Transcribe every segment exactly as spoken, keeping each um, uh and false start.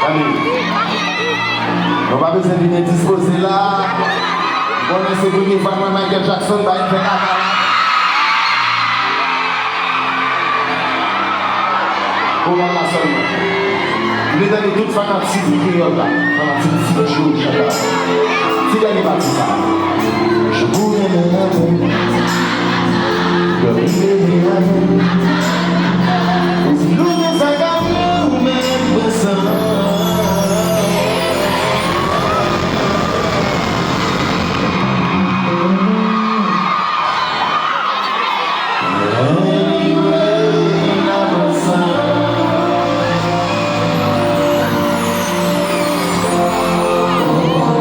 Tande. Nou pa bezwen vin endispoze la. M konnen se premye fwa m wè Michael Jackson, bay fè kaka la. Pou mwen la sèlman. M vle tande tout fanatik kreyòl la. Fanatik Ti Djouj la. Ti dènye pati sa. Je vous aime. Gòm li leve avè. Ou di nou gen sa k ap fè ou menm pran san.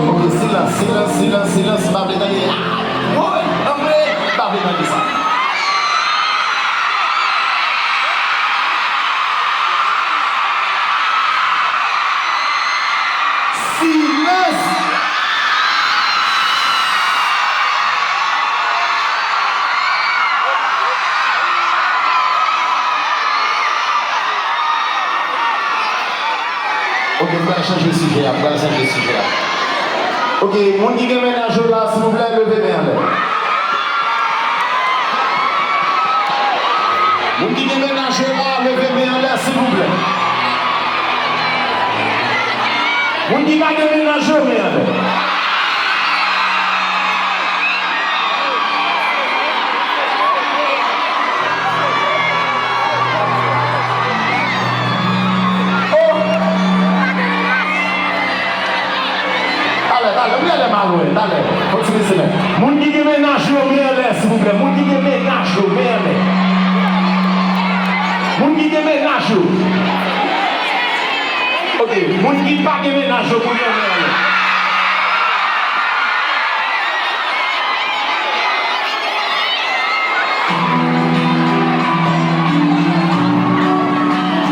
Ok, silans, silans, silans, silans, m pa vle tande. Ah! Woy! Anmwe! M pa vle tande sa. Silans! Ok, m pral chanje sijè a, m pral chanje sijè a. Ok, moun ki gen mennaj yo la, silvouplè, leve men anlè. Moun ki gen mennaj yo la, leve men anlè, silvouplè. Moun ki pa gen mennaj yo, men anlè. Oh! Talè, talè, wi, alè malwen, talè. Kontinye, semèn. Moun ki gen mennaj yo, men anlè, silvouplè. Moun ki gen mennaj yo, men anlè. Moun ki gen mennaj yo. Ok, moun ki pa gen mennaj yo, moun yo, men anlè.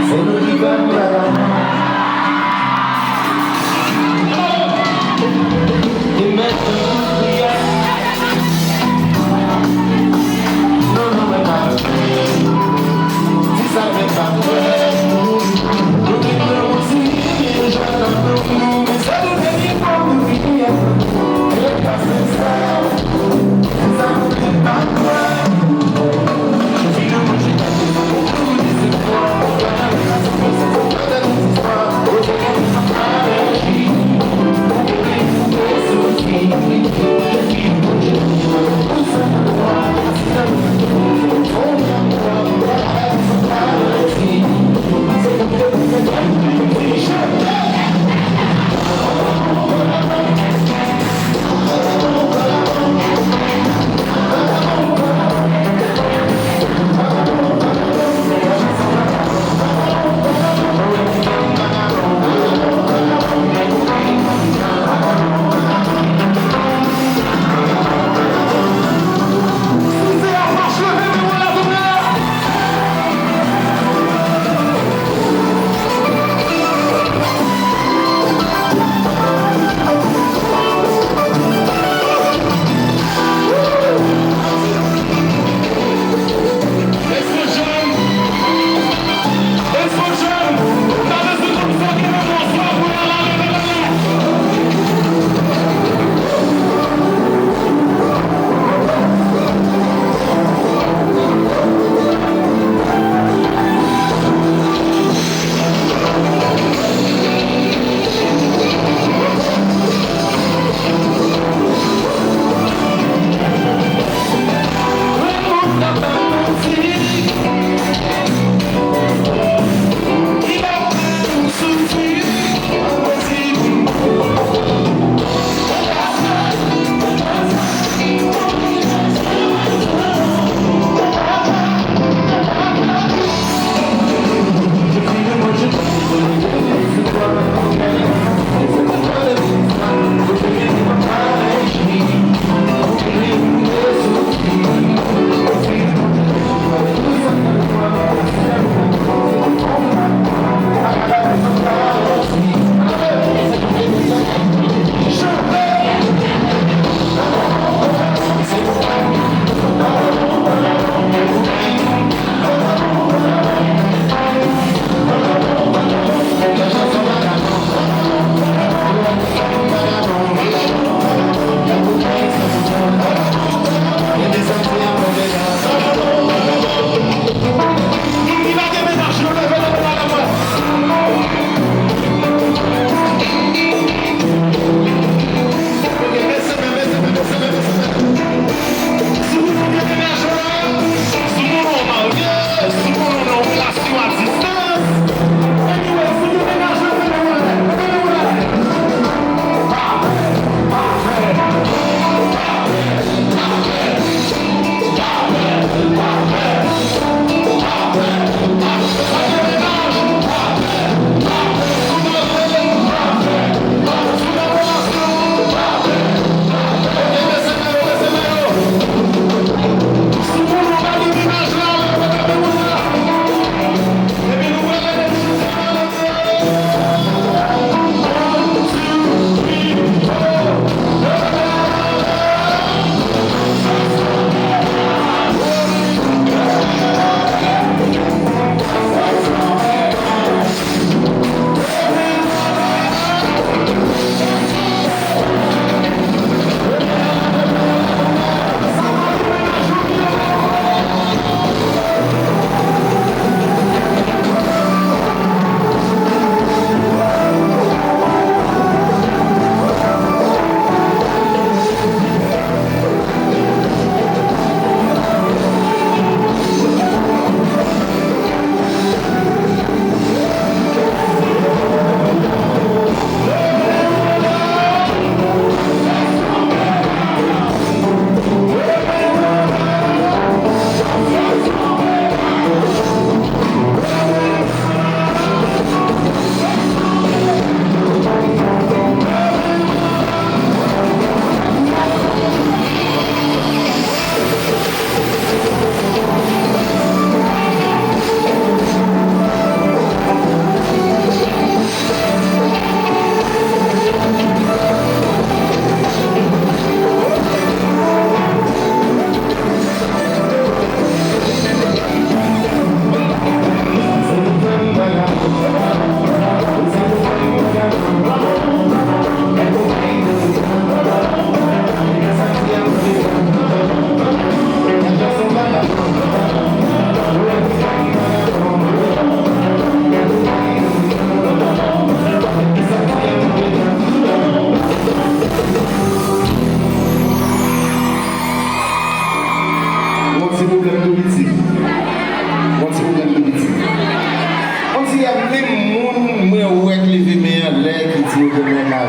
Se nou ki fè m bagay. E mèt nou priyè. Non, non, mwen pa. Di sa, mwen pa. Nou vin nan mouzik, jwenn nan nou, men se nou ki fè m priyè. E pa se sa.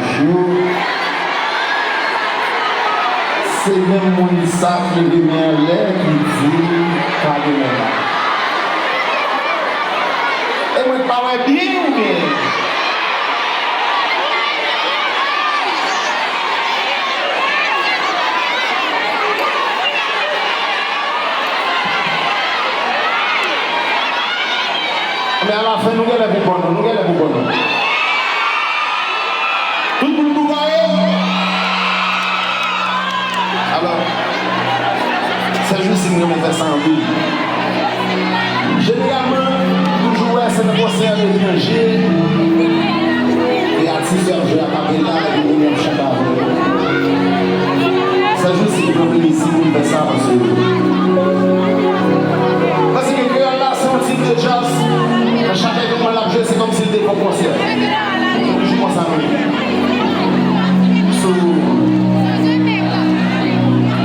Jou, se menm moun sa k leve men anlè ki di ka gen men la. E mwen k pa wè byen oubyen? Men alafen, nou genlè pou bon non, nou genlè pou bon non. Tout moun pou gaye. Alò, sèjousi m renmen fè sa anpil. Jeneralman, m toujou wè se nan konsè etranje, e atis yo ap jwe akapela, epi moun yo ap chante avè yo. Sèjousi, m pran plezi pou m fè sa, paske, paske kreyòl la, se yon tip de djaz. Nan chak evènman l ap jwe, se kòmsi l te fè yon konsè. Se toujou konsa nou ye. So,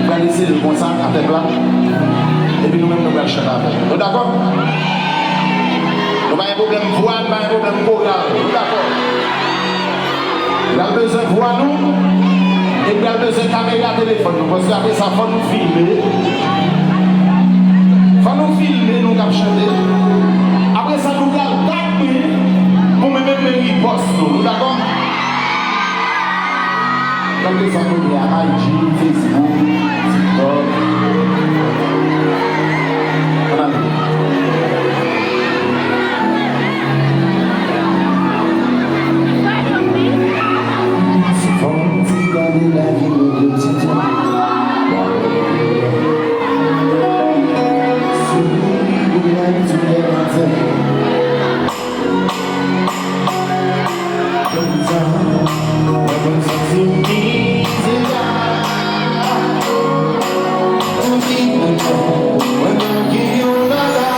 pral eseye l konsa, atè pla. Epi nou menm, nou pral chante avè l. Nou dakò? Nou pa gen pwoblèm vwa, nou pa gen pwoblèm koral. Nou dakò? Pral bezwen vwa nou, e pral bezwen kamera telefòn nou, paske apre sa, fò nou filme. Fò nou filme nou k ap chante. Apre sa, nou pral tag mwen pou mwen menm mwen ripòs nou. Nou dakò? Tankou sa nou gen a I G, Facebook, TikTok. Ann ale. Fò m ti gade lavi nou de ti tan. Souri pou lè tou lè maten. Konn sa, mwen konn santi m mizerab. Pou di nou non, mwen pa gen yon bagay.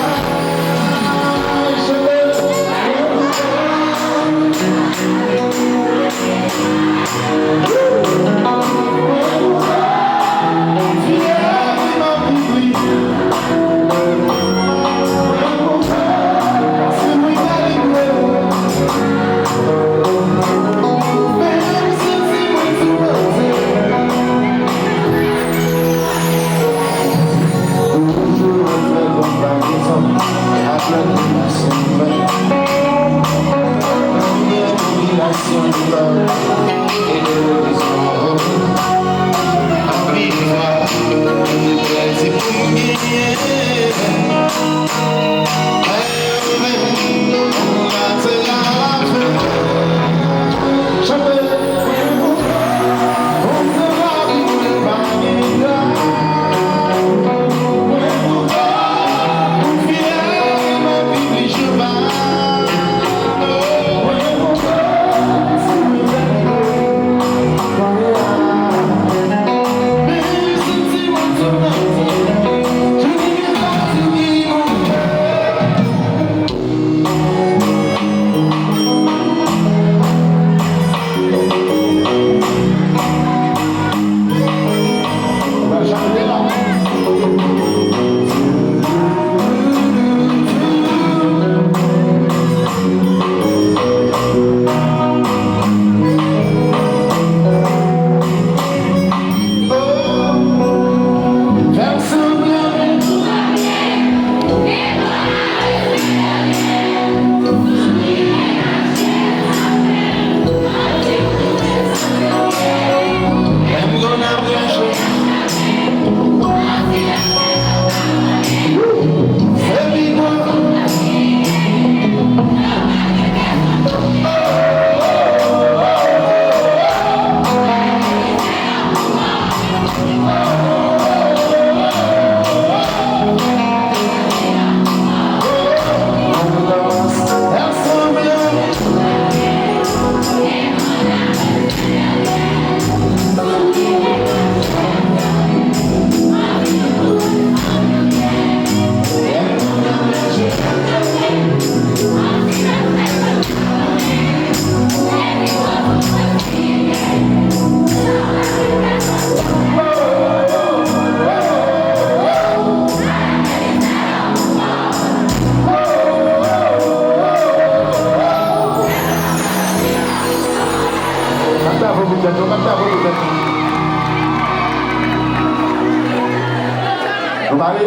Pare?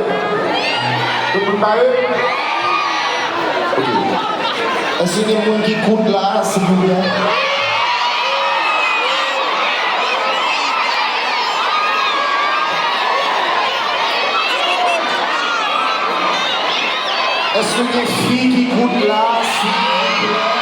Tout moun pare? Ok. Èske gen moun ki kout la, silvouplè? Èske gen fi ki kout la, silvouplè?